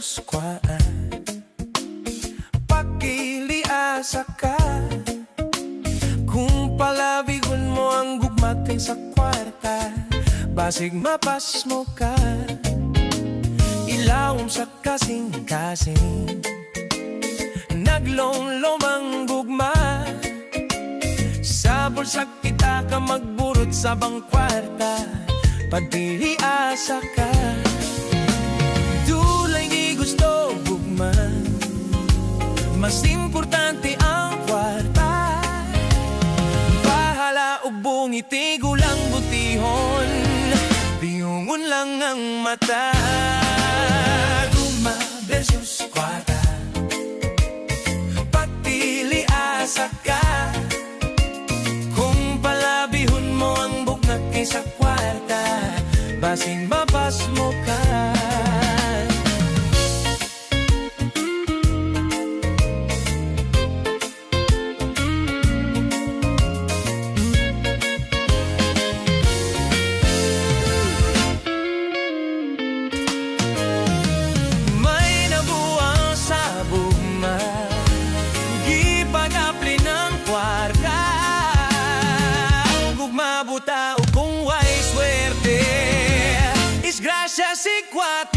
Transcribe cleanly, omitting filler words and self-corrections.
versus kwarta. Pakiliasa ka. Kung palabihon mo ang gugma kaysa kwarta, basig mapasmo ka. Ilawom sa kasing-kasing. Naglomlom ang gugma. Sa bulsa kita ka magburot sa bang kwarta. Pagdili asa ka. Dulay ni gusto gugma. Mas importante ang kwarta. Bahala og bungit, tigulang butihon. Piyungon lang ang mata. Gugma versus kwarta. Pagpili asa ka. Kung palabihon mo ang bugna kaysa kwarta, basin mapasmo ka. May nabuang sa bugma. Gipag-apli ng kwarta. Gugma buta o kung way swerte. Isgrasya si kwarta.